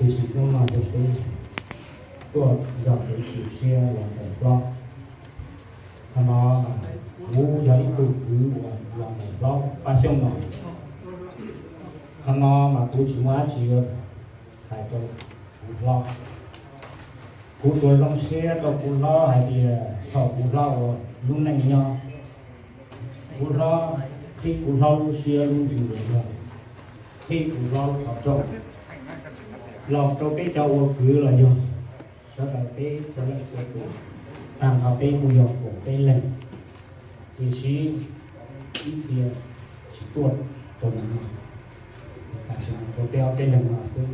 Tiam sis hnub no yog peb tuaj yog kev tu siab los ntawm hlob. Qhov no kuv yog ib tug kwv uas los ntawm hlob pab xyooj no. Qhov no mas kuv tsis muaj dab tsi yuav hais rau kuv hlob. Kuv tsuas zoo siab rau kuv hlob hais tias thaum kuv hlob ua lub neej nyob, kuv hlob qhib kuv hlob lub siab lub ntsws los yog qhib kuv hlob lub qhov rooj los rau peb cov ua kwv los yog sawv daws peb txhua leej txhua tus, tag nrho peb kuj yog kaum peb leeg, tiam sis ib txhia tsis tuaj rau ntawm no, tam sim no tshuav peb ob peb leeg no xwb.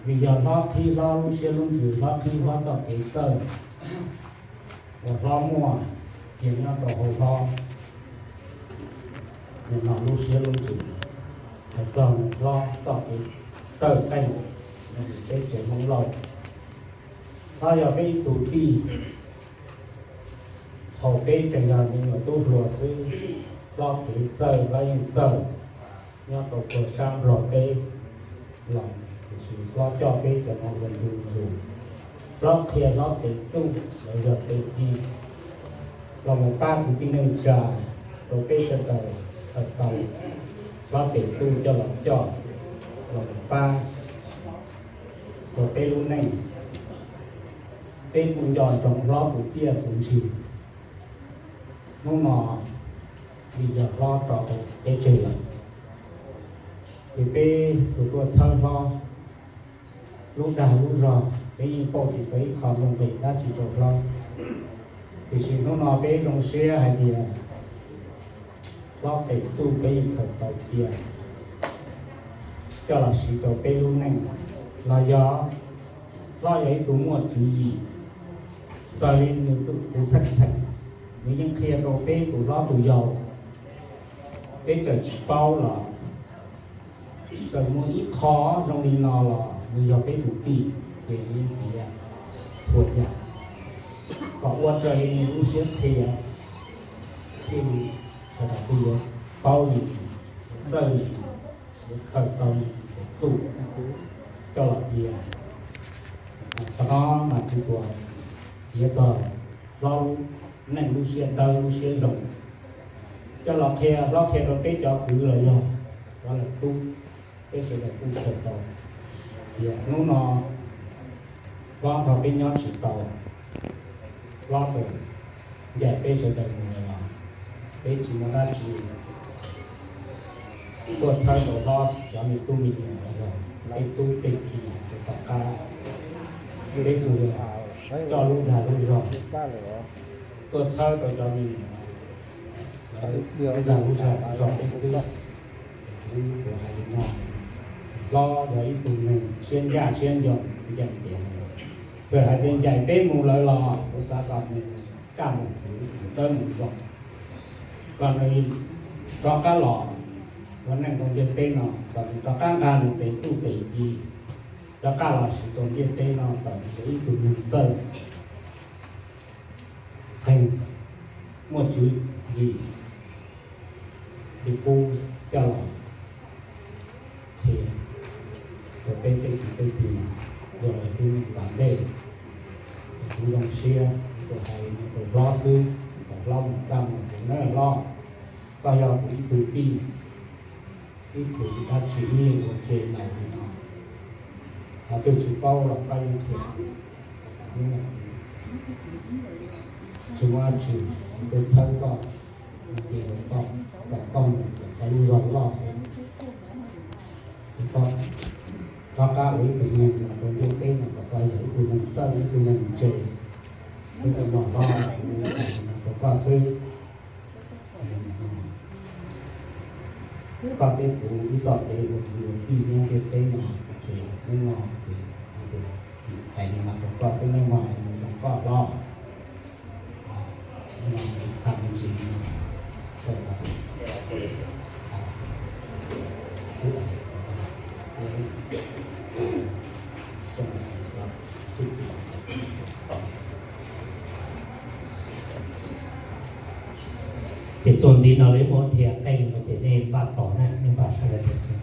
Vim yog hlob qhib hlob lub siab lub ntsws, hlob qhib hlob txoj kev txawj uas hlob muaj tiag nyob rau hauv hlob nim no lub siab lub ntsws. Hais txog hlob txoj kev txawj qeej, peb tsev Hmoob Lauj, hlob yog peb ib tug tij. Thaum peb tseem yog me nyuam tub hluas xwb, hlob kev txawj hlob yeej txawj nyob rau puag sab Nplog teb los, tiam sis hlob coj peb cov no ua ntu zus. Hlob qhia hlob tes txuj los yog tes ci los mus pab kwv tij neej tsa rau peb sawv daws khaws tau hlob tes txuj coj los coj los mus pab rau peb lub neej. Peb kuj nco ntsoov hlob tus txiaj tus ntsig. Hnub no vim yog hlob tso peb tseg lawm, ces peb tus tuaj txhawb hlob lub dag lub zog, peb yeej pauj tsis tau ib qho zoo nqis dab tsi rau hlob. Tiam sis hnub no peb zoo siab hais tias hlob tes txuj peb yeej khaws tau cia coj los siv rau peb lub neej, los yog hlob yog ib tug muaj tswv yim, txawm li nws tus txheej txheem, nws yeej qhia rau peb tus hlob tus yau. Peb txawm tsis paub los txawm muaj ib qho zoo li no los nws yog peb tus tij, ces nws yeej piav txhua yam kom ua raws li nws lub siab qhia, thiaj li sawv daws thiaj yuav paub li, txawj li, yuav khaws tau li tes txuj coj los piav. Qhov no mas kuv tsuas piav txog hlob lub neej lub siab dawb lub siab zoo coj los qhia, hlob qhia rau peb cov kwv los yog cov lawv tub, peb sawv daws kuj khaws tau. Tias hnub no hlob nrog peb nyob tsis tau, hlob txawm ncaim peb sawv daws mus lawm los peb tsis muaj dab tsi tuaj txhawb rau hlob cov me tub me nyuam los yog tej tub tej ki rau tom qab. Peb tsuas yog coj lub dag lub zog tuaj txhawb rau cov me nyuam, lub dag lub zog zog peb xwb. Kuv hais li no, hlob yog ib tug neeg siab ncaj siab nco, ncaim tias txawm hais tias ncaim peb mus lawm los kuv xav kom nws kaj mus kuv, nws dawb mus zoo, kom nws rov qab los ua neej rau ntiaj teb no, kom nws rov qab nqa nws tes txuj tes ci rov qab los siv rau ntiaj teb no kom nws ua ib tug neeg txawj qeej, muaj tswv yim, li qub coj los qhia rau peb tej kwv tej tij yog lawv lub neej tom ntej. Es kuv zoo siab kuv hais li no rau hlob xwb, kom hlob mus kaj mus kuv nawb hlob. Koj yog kuv ib tug tij, ib tug dab tsi ib ua ke laus li no, qhov twg tsis paub los koj yeej qhia. Tsis muaj dab tsi, kuv txhawb koj, ces kom koj mus kom koj lub zog loj xwb. Koj rov qab ua ib tug neeg los rau ntiaj teb no kom koj yog ib tug neeg txawj ib tug neeg ntse xwb, no hlob, kuv hais li no rau koj xwb. Koj thiab kuv ib txoj kev ua kwv ua tij nyob ntiaj teb no ces hnub no ces hais li no rau koj xwb, nej mloog zoo koj hlob. Tha me ntsis rau xwb. Ces txuas ntxiv no lawv muab dhia qeej no ces nej npaj tos na, nej npaj sawv daws dhia qeej.